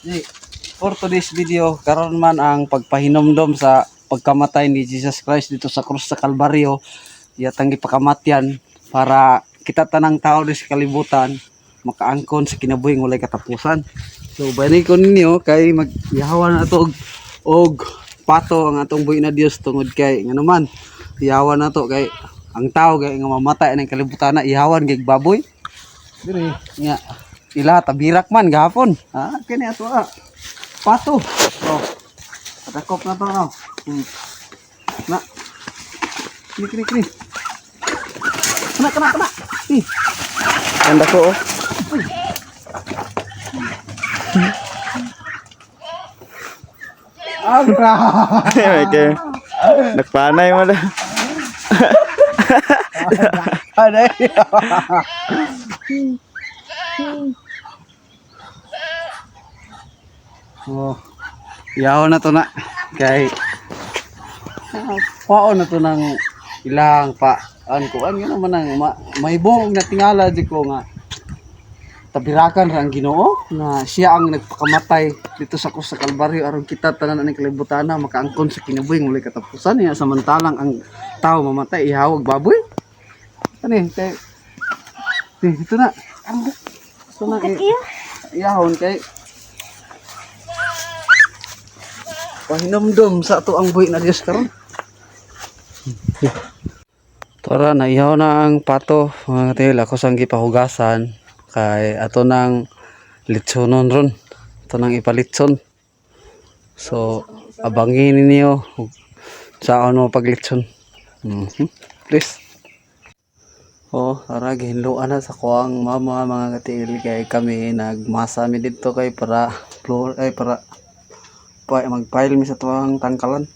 Di, for today's video, karon man ang pagpahinomdom sa pagkamatay ni Jesus Christ dito sa krus sa Kalbaryo, iyatang gipakamatyan para kita tanang tao di sa kalibutan makaangkon sa kinabuhing walay katapusan. So bani ko ninyo kay magyahawan na to og pato ang atong buhi na Dios tungod kay ngano man iyawan na to kay ang tao kay nga mamatay ng kalibutan na ihawan kay baboy. Dire nga ila tabirak man gahapon. Ha kini ato ah. Pato. Oh. Patakop na to. Oh. Na. Kini kini kini. Kena kena kena. Ih. Ganda ko oh. Ah, grabe. Okay. Nagpanay mo na. Ano? Oh. Yaw na to na. Kay pao na to ng ilang pa an ko an naman ang ma, may buong na tingala di ko nga tabirakan ra ang Ginoo nga siya ang nagpakamatay dito sa krus sa Kalbaryo aron kita tanan ani kalibutan na makaangkon sa kinabuhi ng walay katapusan niya, samantalang ang tao mamatay ihawag baboy. Ani kay eh, ito na ito na iyahon kay pahinomdom sa ato ang buhi na Dios karon. Tara, naihaw na ang pato, mga katil. Ako sang gipahugasan kay ato nang litsonon ron. Ato nang ipalitson. So, abangin ninyo sa ano paglitson. Please. Oh, tara, gihinluan na sa kuang mama, mga katil, kay kami nagmasa mi dito kay para floor ay para pa magpile mi sa tuwang tangkalan.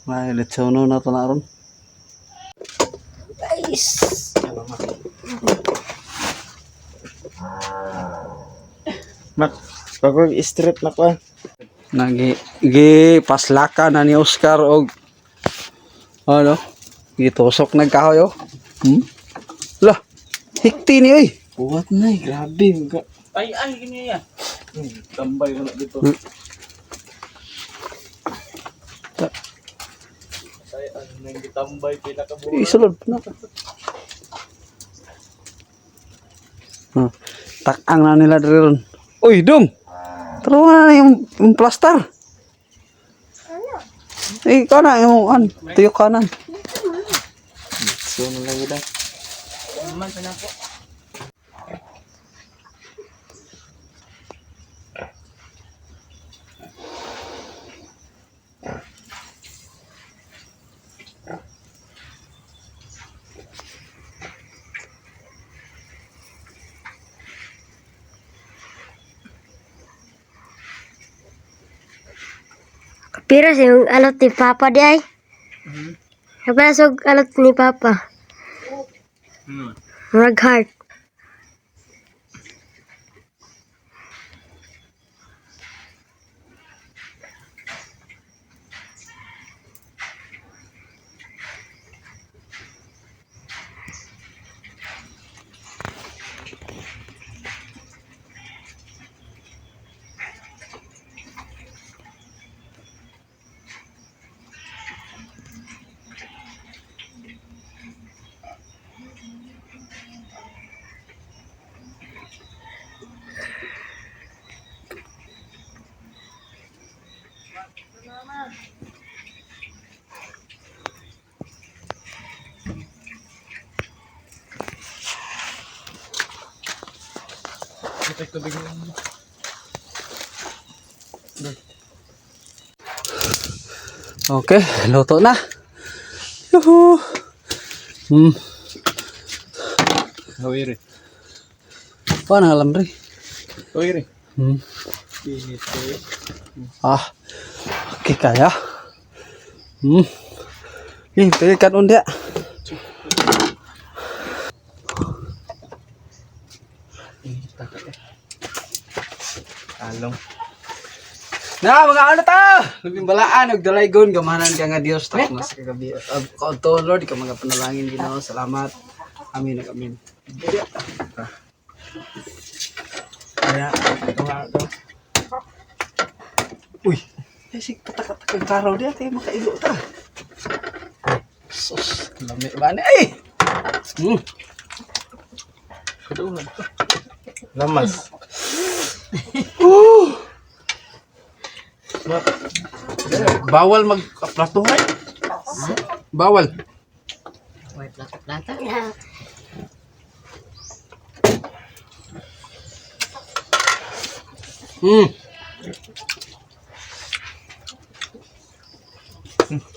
Ay, litsonon na to na ron. Guys. Mak, pag strip na ko. Nagi gi paslaka na ni Oscar og ano, gitusok nagkahoy oh. Lah, hikti ni oy. Buhat na eh, grabe. Ay, ay, gini yan. Tambay ko na dito. Ay, ano nang gitambay pila ka buwan. Isulod na. Takang na nila diri ron. Uy, dong. Tara na yung plaster. Eh, ikaw na yung an, tuyo kanan. So, na lang yun. Man sa nako. Pero sa yung alot ni Papa di ay. Kapira sa alot ni Papa. Murag heart. Okay, luto na. Yuhu. Hawiri. Paano alam rin? Hawiri. Ah, okay kaya. Eh, pwede kanon dia. Along. Na, mga ano ta? Labing balaan, og dalaygon, gamanan ka nga Dios, tapos mas kagabi. Kaunto, Lord, ikaw mga panalangin, Ginoo, salamat. Amin, ug amin. Kaya, tunga to. Uy, ay sig patak-atak ang karaw diya kay makailo ta. Sus, lami ba ni? Ay! Lamas. Bawal magplatuhay. Bawal. May plata-plata.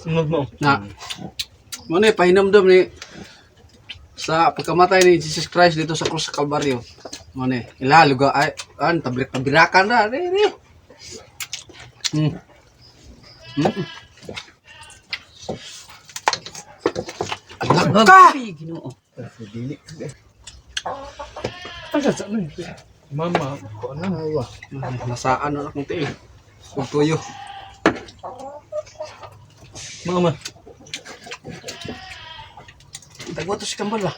Sunod mo. Na. Mo ni pahinumdum ni sa pagkamatay ni Jesus Christ dito sa krus sa Kalbaryo. Mo ni ila lugar ay an tabrik tabirakan na ni ni. Anak ka! Ay, Ginoo. Mama, ko na hawa. Nasaan na akong tiil. Ug tuyo. Mama. Tagwa to si kambal ba?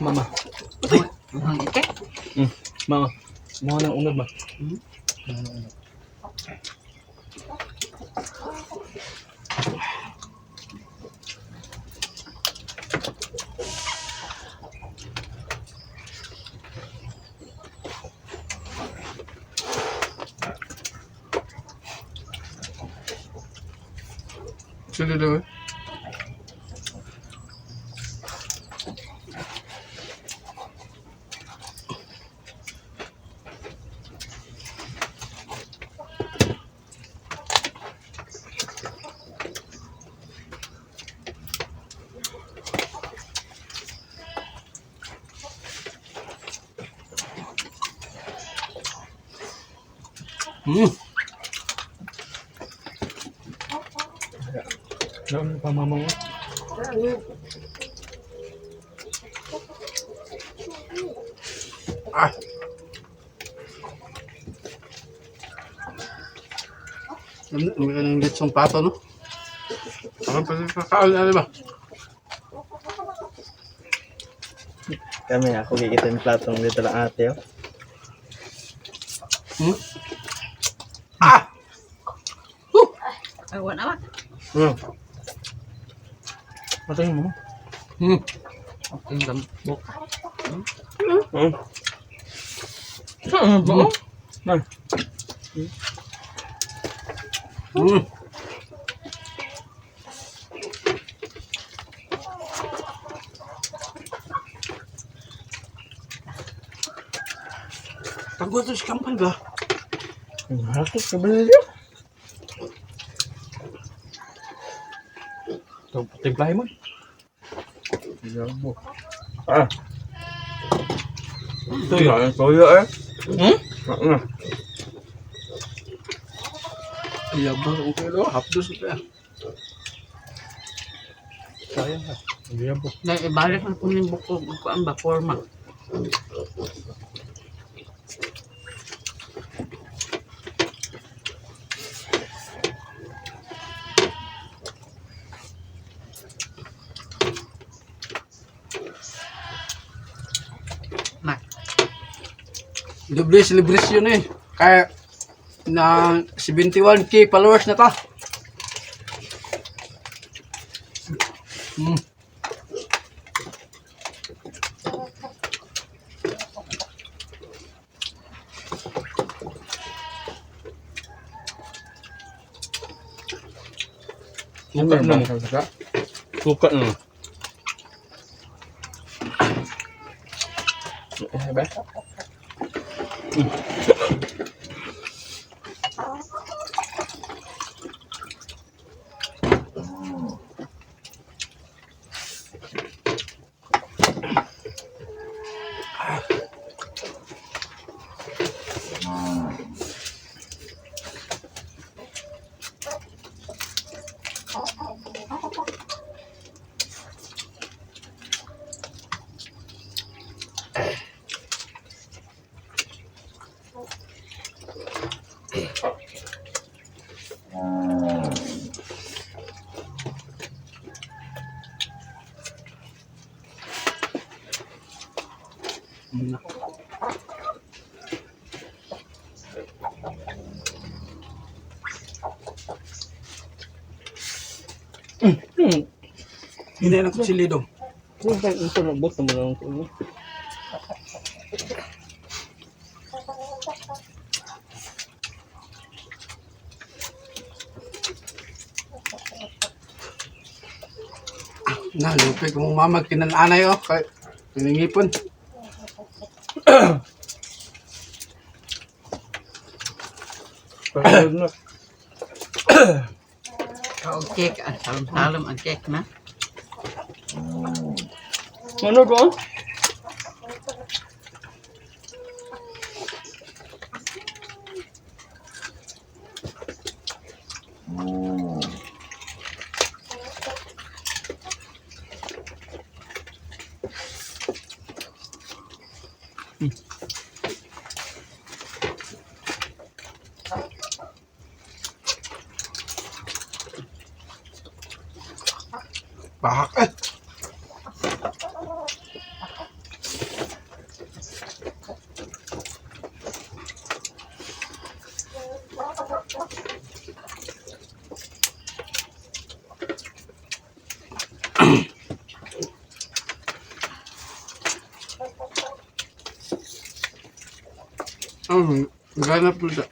Mama. Muhang ite. Mama. Mo nang unod ba? Sino daw? Ano pa mama mo? Ah. Ano, may ng lechong pato, no? Ano pa sa kaon, ano ba? Kami, ako kikita yung platong dito lang ate. Oh. Ah! Ay, wala ba? Matay mo. Okay, gambok. Saan ba? Nay. Tagwa to si kampal ba? Hakit ka ba nila? Timplahin mo. Ah. Tuyo. Tuyo eh. Hmm? Ah. Ayaw ba? Okay, no? Hapdos ito eh. Sayang ka. Hindi yan po. Dahil ibalik na po yung buko, kuan ba, forma. Ma, Doble celebration eh. Kaya na 71K followers na ta. Suka na mo. Suka na. Eh, ba? Na. Hindi na kutsilyo dong. Ano ba ito nabot mo lang ko? Na, lupi kong mama kinananay oh. Kay, pinangipon. Pagod na. Kaog cake, ang salom-salom ang cake na. Ano ba? Bahak eh. Ganap po siya.